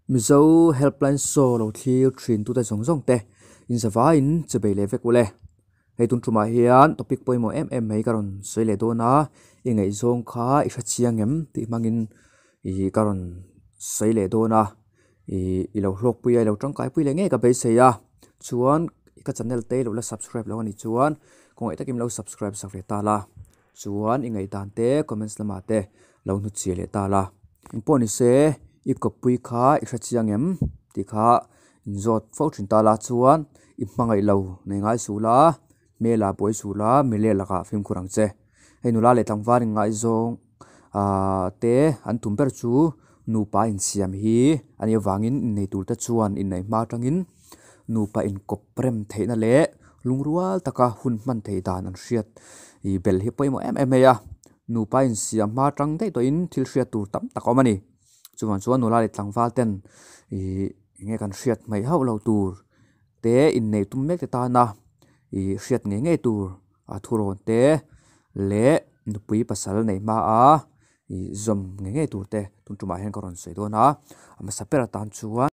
Mizo Helpline Show lo thlir thin tute zawng zawng te in zavaiin che bei leh vek ule. Hei tun tumah hian topic pawimawh em em mai ka rawn sawi leh dawn a, i ngaihzawng kha i hre chiang em tih hmangin ih ka rawn sawi leh dawn a, ih i lo hlawkpui a i lo tangkaipui leh ngei ka beisei a, chuan ka channel te i lo la subscribe lo a nih chuan kawngah takin lo subscribe sak ve ta la, chuan i ngaihdan te comments lamah te lo hnutchhiah leh ta la. Engpawh ni se i kawppui kha i hre chiang em tih kha inzawt fo thin ta la chuan i hmangaih lo nei ngai suh la, hmel ah buai suh la, mile lakah fimkhur ang che. Hei nula leh tlangval inngaihzawng ah te an tum ber chu nupa insiam hi a nih avangin innei tur te chuan inneih hma atangin nupa inkawp rem theihna leh lungrual taka hun hman theih dan an hriat ih belh hi pawimawh em em mai a, nupa insiam hma atang daih tawhin thil hriat tur tam tak a awm a ni. Chuvang chuan nula leh tlangval ten ih enge kan hriat hmaih hauh loh tur te inneih tum mek te tana ih hriat ngei ngei tur a thurawn te leh nupui pasal neih hma a ih zawm ngei ngei tur te tun tumah hian ka rawn sawi dawn a a hmasa ber atan chuan.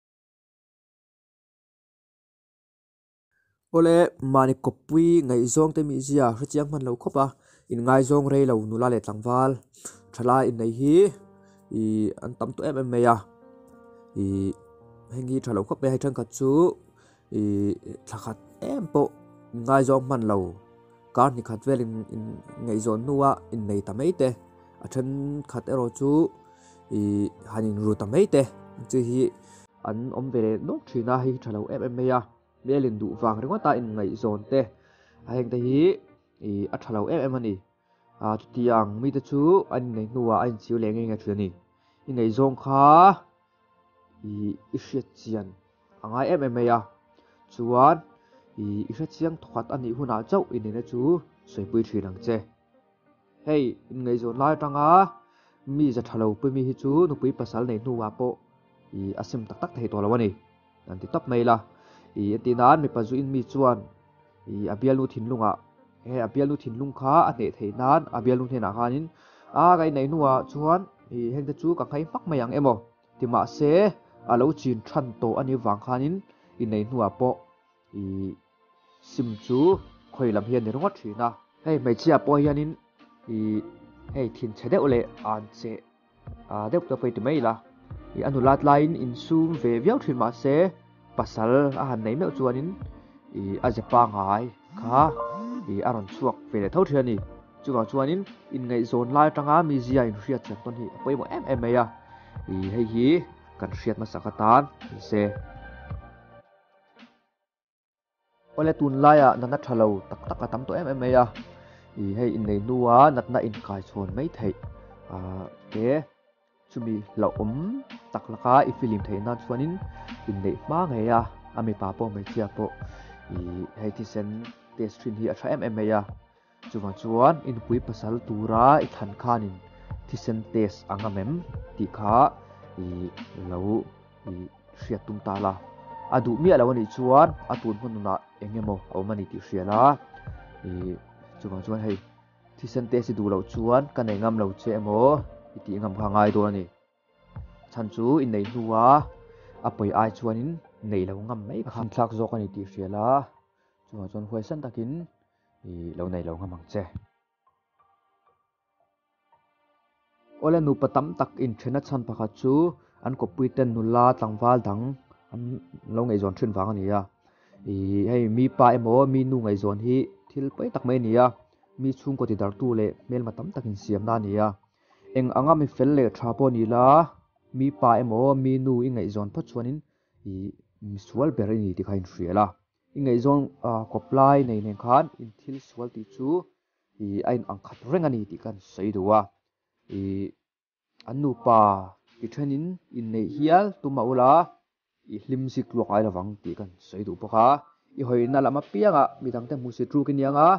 Awle, mahni kawppui ngaihzawng te mihzia hre chiang hman lo khawp a, inngaizawng rei lo nula leh tlangval thalai innei hi ih an tam tawh em em mai a, ih heng hi tha lo khawp mai a, hei thenkhat chu ih thla khat em pawh inngaizawng hman lo kar hnih khat vel in ngaihzawn hnua innei ta mai te, a thenkhat erawh chu ih han inru ta mai te ang chi hi an awm ve leh nawk thin a, hei hi tha lo em em mai a. Hmel in duh vang ringawt a inngaihzawn te a heng te hi ih a tha lo em em a ni. Ah chutiang mite chu an inneih hnuah a inchhir leh ngei ngei thin a ni. I ngaihzawng kha ih i hriat chian a ngai em em mai a, chuan ih i hrechiang thawkhat a nih hunah chauh inneihna chu sawipui thin ang che. Hei inngaihzawn lai atanga mi za tha lo pui mi hi chu nupui pasal neih hnuah pawh ih a sim tak tak thei tawh lo a ni. An ti tawp mai la. Ih entir nan mipa zu in mi chuan ih a bialnu thinlungah he a bialnu thinlung kha a hneh theih nan a bialnu hnenah khanin a ka inneih hnuah chuan ih heng te chu ka nghei hmak mai ang emaw ti mahse a lo chin than tawh a nih vang khanin inneih hnuah pawh ih sim chu khawi lam hian ni ringawt thin a. Hei hmeichhia pawh hianin ih hei thinchhe deuh leh an cheh. Ah deuh te pawh i ti mai ila ih a nulat laiin insum ve viau thin mahse pasal a han nei meuh chuanin ih a ze pangngai kha ih a rawn chhuak ve leh tho thin a ni. Chuvang chuanin inngaihzawn lai atanga mizia inhriat chian tawn hi a pawimawh em em mai a, ih hei hi kan hriat hmasak atan ni se. Awle tunlaiah natna tha lo tak tak a tam tawh em em mai a, ih hei innei hnua natna inkai chhawn mai theih ah te chumi hlauhawm tak laka i filim theih nan chuanin inneih hma ngei a, a mipa pawh hmeichhia pawh ih hei thisen test thin hi a tha em em mai a. Chuvang chuan i nupui pasal tura i thlan khanin thisen test a ngam em tih kha i lo i hriat tum ta la. A duh miah lo anih chuan a tun hmun nunah eng emaw a awm a ni tih hria la. I chuvang chuan hei thisen test i duh loh chuan ka nei ngam lo che emaw i tih ngam kha a ngai dawn a ni. Chhan chu i nei hnua a pawi ai chuanin nei lo ngam mai kha thlak zawk a ni tih hria la. Chuvang chuan huaisan takin I lo nei lo ngam ang che. Awle nupa tam tak inthena chhan pakhat chu an kawppui ten nula tlangval dang an lo ngaihzawn thin vang a ni a. I hei mi pa emaw mi nu ngaihzawn hi thil pawi tak mai a ni a, mi chhungkaw ti dartu leh hmelma tam tak insiamna a ni a. Eng anga mi fel leh tha pawh ni la, mi pa emaw mi nu i ngaihzawn phawt chuanin i misual ber i ni tih kha inhria la. I ngaihzawn kawp lai nei nen khan in thil sual tih chu ih a in ang khat reng a ni tih kan sawi duh a. Ih an nupa ti thenin inneih hial tum a ula ih hlim zik luak ngai lovang tih kan sawi duh bawk a. I hawina lam apiangah midangte hmuh si tluk i ni ang a,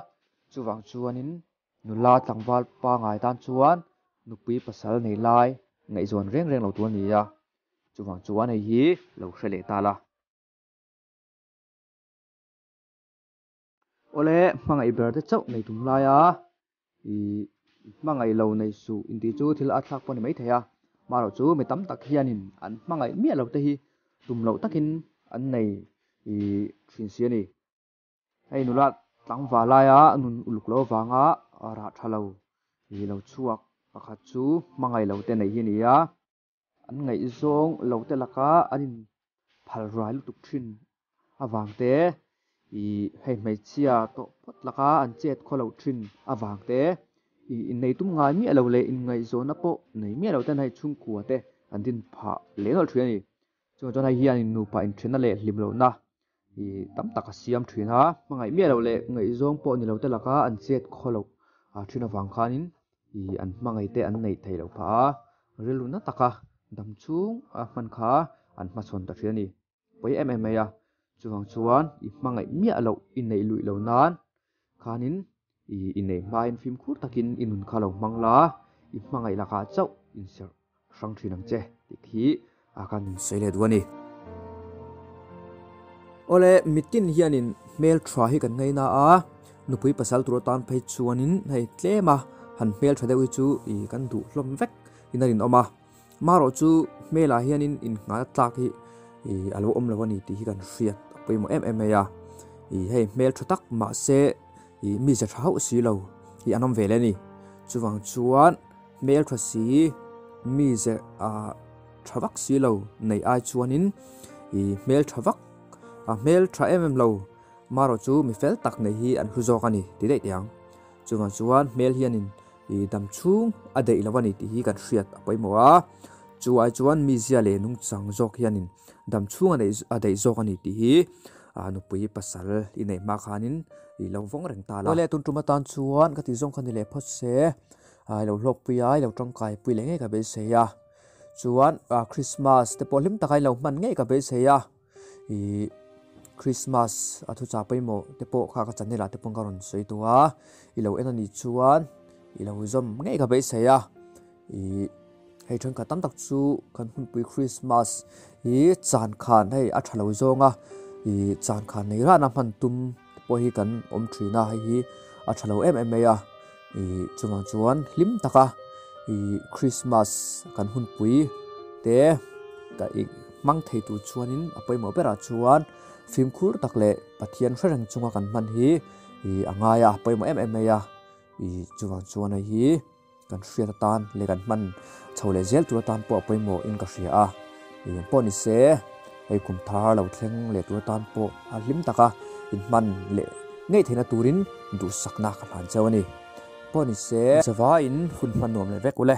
chuvang chuanin nula tlangval pangai tan chuan nupui pasal nei lai ngaihzawn reng reng lo tur a ni a, chuvang chuan hei hi lo hre leh ta la. Awle, hmangaih ber te chauh nei tum laia i hmangaih lo nei suh intih chu thil a thlak pawh a ni maithei a. Marawh chu mi tam tak hianin an hmangaih miah lo te hi tum loh takin an nei ih thin si a ni. Hei nula tlangval laia nun uluk loh avanga rah tha lo ih lo chhuak pakhat chu hmangaih lo te neih hi a ni a, an ngaihzawng lo te laka an in phal rai lutuk thin avang te ih hei hmeichhia tawh phawt laka an chet khaw loh thin avang te ih innei tum ngai miah lo leh inngaihzawnna pawh nei miah lo ten hei chhungkua te an din phah leh nawlh thin a ni. Chuvang chuan hei hian nupa inthenna leh hlim lohna ih tam tak a siam thin a. Hmangaih miah loh leh ngaihzawng pawh ni lo te laka an chet khaw loh thin avang khanin ih an hmangaih te an neih theih loh phah a, rilru na taka dam chhung a hman kha an hmachhawn ta thin a ni. Pawi em em mai a, chuvang chuan i hmangaih miah loh i neih luih loh nan khanin ih i neih hmain fimkhur takin i nun kha lo hmang la, i hmangaih lakah chauh inserh hrang thin ang che tih khi a kan sawi leh duh a ni. Awle, mitin hianin hmel tha hi kan ngaina a, nupui pasal tur atan phei chuanin hei tlem a, han hmel tha deuh hi chu ih kan duh hlawm vek in a rinawm a. Marawh chu hmelah hianin innghalna tlak hi ih a lo awm lo a ni tih hi kan hriat a pawimawh em em mai a. Ih hei hmel tha tak mahse ih mi ze tha hauh si lo hi an awm ve leh a ni. Chuvang chuan hmel tha si mi ze ah tha vak si lo neih ai chuanin ih hmel tha vak a hmel tha em em lo marawh chu mi fel tak neih hi an hlu zawk a ni ti daih teh ang. Chuvang chuan hmel hianin ih dam chhung a daih lo a ni tih hi kan hriat a pawimawh a, chu ai chuan mizia leh nungchang zawk hianin dam chhung a neih a daih zawk a ni tih hi ah nupui pasal i neih hma khanin ih lo vawng reng ta la. Awle tun tum atan chuan ka tih zawng kha ni leh phawt se, ah i lo hlawkpui a, i lo tangkai pui leh ngei ka beisei a, chuan ah Christmas te pawh hlim taka i lo hman ngei ka beisei a. Ih Christmas a thuchah pawimawh te pawh kha ka channel ah te pawn ka rawn sawi tawh a, i lo en a nih chuan i lo zawm ngei ka beisei a, ih hei thenkhat tam tak chu kan hunpui Christmas hi chan khan hei a tha lo zawng a, ih chan khan nei rana hman tum te pawh hi kan awm thin a, hei hi a tha lo em em mai a, ih chuvang chuan hlim taka ih Christmas kan hunpui te ka ih. Hmang thei tur chuanin a pawimawh berah chuan fimkhur tak leh Pathian hre reng chunga kan hman hi ih a ngai a, a pawimawh em em mai a. Ih chuvang chuan hei hi kan hriat atan leh kan hman chho leh zel tur atan pawh a pawimawh in ka hria a. Ih engpawh ni se hei kum thar lo thleng leh tur atan pawh a hlim taka inhman leh ngei theihna turin duhsakna ka hlan cheu a ni. Pawh ni se. Zavaiin hun hman nuam leh vek ule.